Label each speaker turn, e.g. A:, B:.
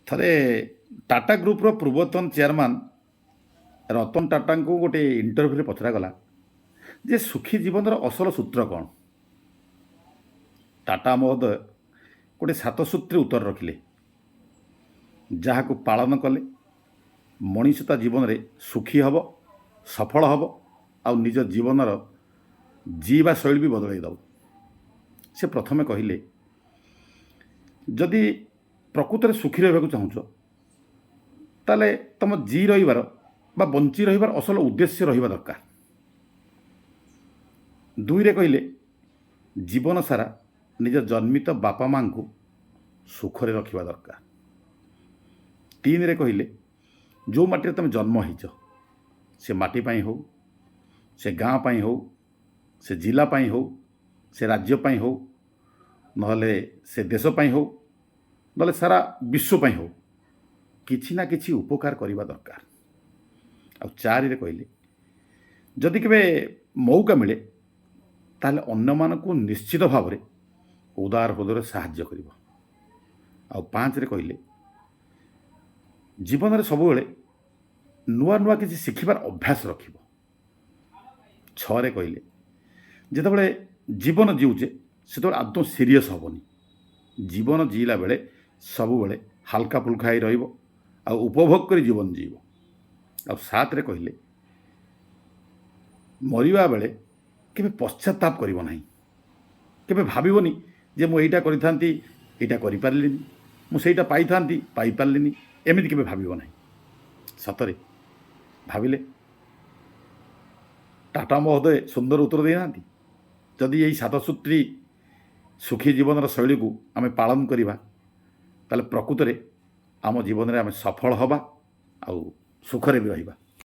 A: ଥରେ ଟାଟା ଗ୍ରୁପ୍ର ପୂର୍ବତନ ଚେୟାରମ୍ୟାନ୍ ରତନ ଟାଟାଙ୍କୁ ଗୋଟେ ଇଣ୍ଟରଭ୍ୟୁରେ ପଚରାଗଲା ଯେ ସୁଖୀ ଜୀବନର ଅସଲ ସୂତ୍ର କ'ଣ। ଟାଟା ମହୋଦୟ ଗୋଟେ ସାତସୂତ୍ରୀ ଉତ୍ତର ରଖିଲେ, ଯାହାକୁ ପାଳନ କଲେ ମଣିଷ ତା ଜୀବନରେ ସୁଖୀ ହେବ, ସଫଳ ହେବ ଆଉ ନିଜ ଜୀବନର ଜୀଇବା ଶୈଳୀ ବି ବଦଳାଇ ଦେବ। ସେ ପ୍ରଥମେ କହିଲେ, ଯଦି ପ୍ରକୃତରେ ସୁଖୀ ରହିବାକୁ ଚାହୁଁଛ, ତାହେଲେ ତୁମ ଜି ରହିବାର ବା ବଞ୍ଚି ରହିବାର ଅସଲ ଉଦ୍ଦେଶ୍ୟ ରହିବା ଦରକାର। ଦୁଇରେ କହିଲେ, ଜୀବନ ସାରା ନିଜ ଜନ୍ମିତ ବାପା ମାଆଙ୍କୁ ସୁଖରେ ରଖିବା ଦରକାର। ତିନିରେ କହିଲେ, ଯେଉଁ ମାଟିରେ ତୁମେ ଜନ୍ମ ହେଇଛ, ସେ ମାଟି ପାଇଁ ହେଉ, ସେ ଗାଁ ପାଇଁ ହେଉ, ସେ ଜିଲ୍ଲା ପାଇଁ ହେଉ, ସେ ରାଜ୍ୟ ପାଇଁ ହେଉ, ନହେଲେ ସେ ଦେଶ ପାଇଁ ହେଉ, ନହେଲେ ସାରା ବିଶ୍ୱ ପାଇଁ ହେଉ, କିଛି ନା କିଛି ଉପକାର କରିବା ଦରକାର। ଆଉ ଚାରିରେ କହିଲେ, ଯଦି କେବେ ମୌକା ମିଳେ, ତାହେଲେ ଅନ୍ୟମାନଙ୍କୁ ନିଶ୍ଚିତ ଭାବରେ ଉଦାର ହୃଦୟରେ ସାହାଯ୍ୟ କରିବ। ଆଉ ପାଞ୍ଚରେ କହିଲେ, ଜୀବନରେ ସବୁବେଳେ ନୂଆ ନୂଆ କିଛି ଶିଖିବାର ଅଭ୍ୟାସ ରଖିବ। ଛଅରେ କହିଲେ, ଯେତେବେଳେ ଜୀବନ ଜିଉଛେ, ସେତେବେଳେ ଆଦୌ ସିରିୟସ୍ ହେବନି। ଜୀବନ ଜିଇଲା ବେଳେ ସବୁବେଳେ ହାଲକା ଫୁଲକା ହେଇ ରହିବ ଆଉ ଉପଭୋଗ କରି ଜୀବନ ଜିଇବ। ଆଉ ସାତରେ କହିଲେ, ମରିବା ବେଳେ କେବେ ପଶ୍ଚାତାପ କରିବ ନାହିଁ। କେବେ ଭାବିବନି ଯେ ମୁଁ ଏଇଟା କରିଥାନ୍ତି, ଏଇଟା କରିପାରିଲିନି, ମୁଁ ସେଇଟା ପାଇଥାନ୍ତି, ପାଇପାରିଲିନି। ଏମିତି କେବେ ଭାବିବ ନାହିଁ। ସତରେ ଭାବିଲେ ଟାଟା ମହୋଦୟ ସୁନ୍ଦର ଉତ୍ତର ଦେଇନାହାନ୍ତି? ଯଦି ଏଇ ସାତସୂତ୍ରୀ ସୁଖୀ ଜୀବନର ଶୈଳୀକୁ ଆମେ ପାଳନ କରିବା, ତାହେଲେ ପ୍ରକୃତରେ ଆମ ଜୀବନରେ ଆମେ ସଫଳ ହେବା ଆଉ ସୁଖରେ ବି ରହିବା।